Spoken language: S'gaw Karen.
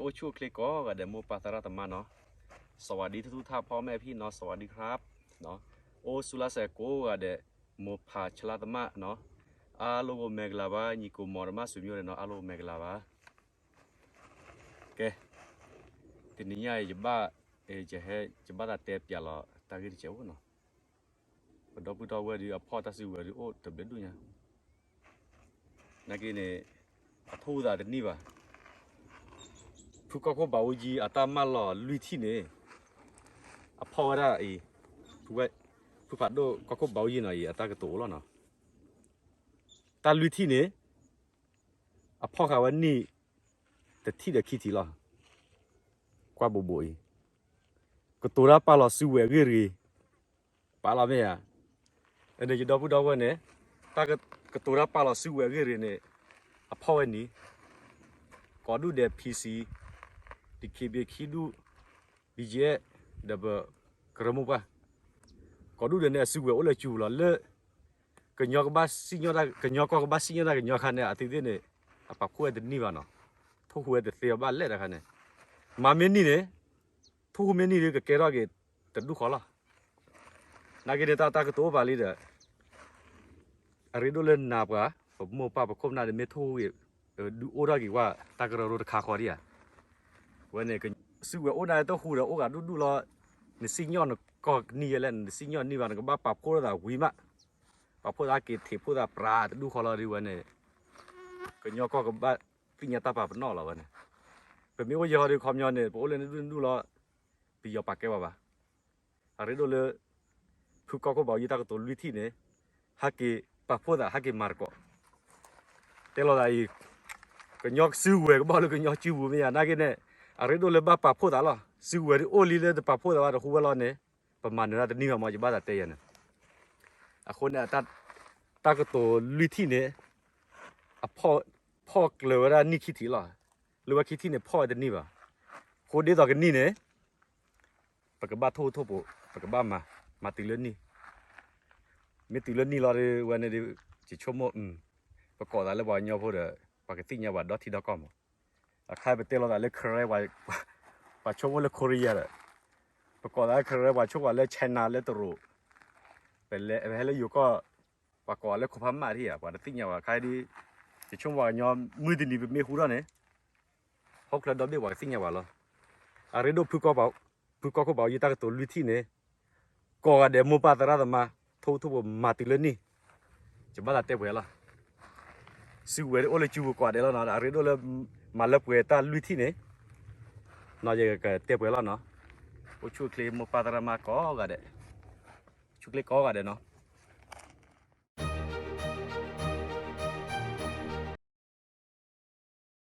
အိၣ်ဆူၣ်အိၣ်ချ့ကိးဂၤဒဲး မိၢ်ပၢ်သရၣ်သမါနီၤ, สวัสดีทุกๆท่าน พ่อแม่พี่น้อง สวัสดีครับနီၤ, အိၣ်ဆူၣ်လၢ်စဲးကိးဂၤဒဲး, မိၢ်ပၢ်သရၣ်သမါနီၤ, အါလိၣ်ကိးမ့ၢ်ကလၤဘၣ်, ညီကိးမီၤတမၣ် ဆွေမျိုး နီၤ, အါလိၣ်ကိးမ့ၢ်ကလၤဘၣ်. ကဲ, တနံၤညါအံၤ ယဘၣ်, ယဟဲ, ယဘၣ်သးတဲပၠးလီၤ တၢ်ဂ့ၢ်တစဲးဖိနီၤ, ပဒီပုၢ်ဒီဝဲၢ်ဒီး အဖီၣ်တၢ်စုကဝဲၤဒီး အိၣ်တဘျုးဒူၣ်ညါ, နာ်က့န့ၣ်, အထိၣ်ဟူသးတန့ၢ်ဘၣ်. ဖုကီၢ်ခိၣ်ဘးအူကၠံအတၢ်မၢလီၤလွံၢ်ထံၣ်န့ၣ်, အဖီၣ်ဝဲဒၣ်အံၤ, ဖုဖးဒိၣ်ကီၢ်ခိၣ်ဘးအူကၠံနီၤအံၤ အတၢ်ကတိၤအိၣ်လီၤနီၤ, တၢ်လွံၢ်ထံၣ်န့ၣ်, အဖီၣ်ဃာ်ဝဲန့ၣ်, တထံၣ်ဒီးခံထံၣ်လီၤ. ကွၢ်ဘိးဘိးအံၤ, ကတိၤတၢ်ပာ်လီၤစုကဝဲၤအဂ့ၢ်ရ့ၣ်, ပာ်လီၤမ့ၢ်ဧါ, ယဒီပုၢ်ဒီဝဲၢ်န့ၣ်, တၢ်ကတိၤတၢ်ပာ်လီၤစုကဝဲၤအဂ့ၢ်ရ့ၣ်န့ၣ်, အဖီၣ်ဝဲန့ၣ်, ကိးဒူၣ်ဒဲး PC, DKBA ခံဒူၣ်, BGF, ဒီးပကရၢမိၢ်ပှၢ်, ကိးဒူၣ်ဒဲးန့ၣ် အစုကဝဲၤအိၣ်လၢစုပူၤလီၤ လၢ ကညီကဘၣ်စံၣ်ညီၣ်တၢ်, ကညီကီၢ်ကဘၣ်စံၣ်ညီၣ်တၢ်ကညီအခါန့ၣ် အသ့ၣ်သ့ၣ်န့ၣ်, အပာ်ဖှိၣ်ဝဲတန့ၢ်ဘၣ်နီၤ, ထိၣ်ဟူဝဲတသ့ဘၣ်လဲၣ်တခါန့ၣ်, မၤမ့ၢ်န့ၢ်န့ၣ်, ထိၣ်ဟူမ့ၢ်န့ၢ်ဒီး ကကဲထီၣ်က့ၤတဒူၣ်ဃီလီၤ. နာ်က့န့ၣ် တၢ်တၢ်ကတိၤအိၣ်ပာ်လံဒီး အရ့ဒိၣ်လၢနၤပှၤ, ပမိၢ်ပၢ်ပခိၣ်ပနၢ်ဒီး မ့ၢ်ထိၣ်ဟူဂ့ၤ, ဒုးအိၣ်ထီၣ်က့ၤဝဲ တၢ်ကရၢကရိတခါဃီဒံးဧါ. ဝဲန့ၣ်, စုကဝဲၤအိၣ်နၤတဟူဒီး အိၣ်ဂၤဒူၣ်ဒူၣ်လီၤ, နစံၣ်ညီၣ်နကီၢ်ကန့ၢ်ယဲလဲၣ်, နစံၣ်ညီၣ်န့ၢ်ဘၣ် နကဘၣ်ပာ်ဖှိၣ်ထီၣ်သးဝံၤမး, ပာ်ဖှိၣ်သးက့ၤထံးဖှိၣ်သးပြးတဒူၣ်ဃီလီၤဒီးဝဲန့ၣ်, ကညီကီၢ်ကဘၣ်သ့ၣ်ညါတၢ်ပာ်ပနီၣ်လီၤဝဲန့ၣ်, ပမ့ၢ်အိၣ်ယဲဟီဒီးခီပညီန့ၣ် ပအိၣ်လၢနဒူၣ်နဒူၣ်လီၤ, ပယီၤပာ်ကဲပှၤဘၣ်. အရ့ဒိၣ်လၢ ဖုကီၢ်ခိၣ်ဘးအူကၠံတၢ်ကတိၤလွံၢ်ထံၣ်န့ၣ်, ဟဲက့ၤပာ်ဖှိၣ်သး ဟဲက့ၤမၤသကိး, တဲလီၤသးအံၤ, ကညီစုကဝဲၤကဘၣ်လၢကညီစုပူၤမ့ၢ်ဧါ, နာ်က့န့ၣ်, အရ့ဒိၣ်လၢဘၣ်ပာ်ဖှိၣ်သးလီၤ. စုကဝဲၤဒုးအိၣ်လံလၢတပာ်ဖှိၣ်သးဘၣ် တဟူဝဲလီၤန့ၣ်, ပမၤနၢၤတၢ်တန့ၢ်ဘၣ်မး ယဘၣ်သးတဲယဲန့ၣ်, အဃိန့ၣ်, တၢ်ကတိၤလွံၢ်ထံၣ်န့ၣ်, အဖီၣ်ကျၢၤဝဲဒၣ်နံၣ်ခံထံၣ်လီၤ. လၢဝဲခံထံၣ်န့ၣ် ဖီၣ်ဝဲတန့ၢ်ဘၣ်. ဃိဒ်သိးကန့ၢ်န့ၣ်, ပကဘၣ်ထိၣ်ထိၣ်ပိး, ပကဘၣ်မၤ, မၤတုၤလၢနံၣ်, မ့ၢ်တုၤလၢနံၣ်လီၤဒီး ဝဲန့ၣ်ဒီး, ယဆိကမိၣ်, ပကိးသးလၢပှၤကညီဖိဒီး, ပှၤကသ့ၣ်ညါပှၤဒီထံဒီကီၢ်မး. အခါပတဲလီၤသးလၢ Korea, ပှၤဆိကမိၣ်လၢ Korea ဒီး, ပကိးသးလၢ Korea ပှၤဆိကမိၣ်လၢ China လၢတရူး, ပဟဲလၢယိၤကီၢ်, ပှၤကိးလၢခိၣ်ဖးမၣ်ထံၣ်ဧါ, ပှၤတသ့ၣ်ညါဘၣ်ခါဒီး, ယဆိကမိၣ်ပှၤကညီမုၢ်တနံၤပမ့ၢ်ဟူထီၣ်န့ၣ်, ဟီၣ်ခိၣ်ချၢဒီဘ့ၣ်ပှၤကသ့ၣ်ညါဘၣ်လီၤ. အရ့ဒိၣ်ဖုကီၢ်, ဖုကီၢ်ခိၣ်ဘးအူကၠံတၢ်ကတိၤလွံၢ်ထံၣ်န့ၣ်, ကိးဂၤဒဲးမိၢ်ပၢ်သရၣ်သမါ, ထိၣ်ထိၣ်ပိးမၤတုၤလၢနံၣ်, ယဘၣ်သးတဲပှဲၤလီၤ. စုကဝဲၤဒုးအိၣ်လၢစုပူၤကိးဂၤဒဲးလီၤနီၤ, အရ့ဒိၣ်လၢ, မၤလၢပှဲၤတၢ်လွံၢ်ထံၣ်န့ၣ်, နီၤယကတဲပှဲၤလီၤနီၤ. အိၣ်ဆူၣ်အိၣ်ချ့မိၢ်ပၢ်သရၣ်သမါကိးဂၤဒဲး, ဆူၣ်ချ့ကိးဂၤဒဲးနီၤ.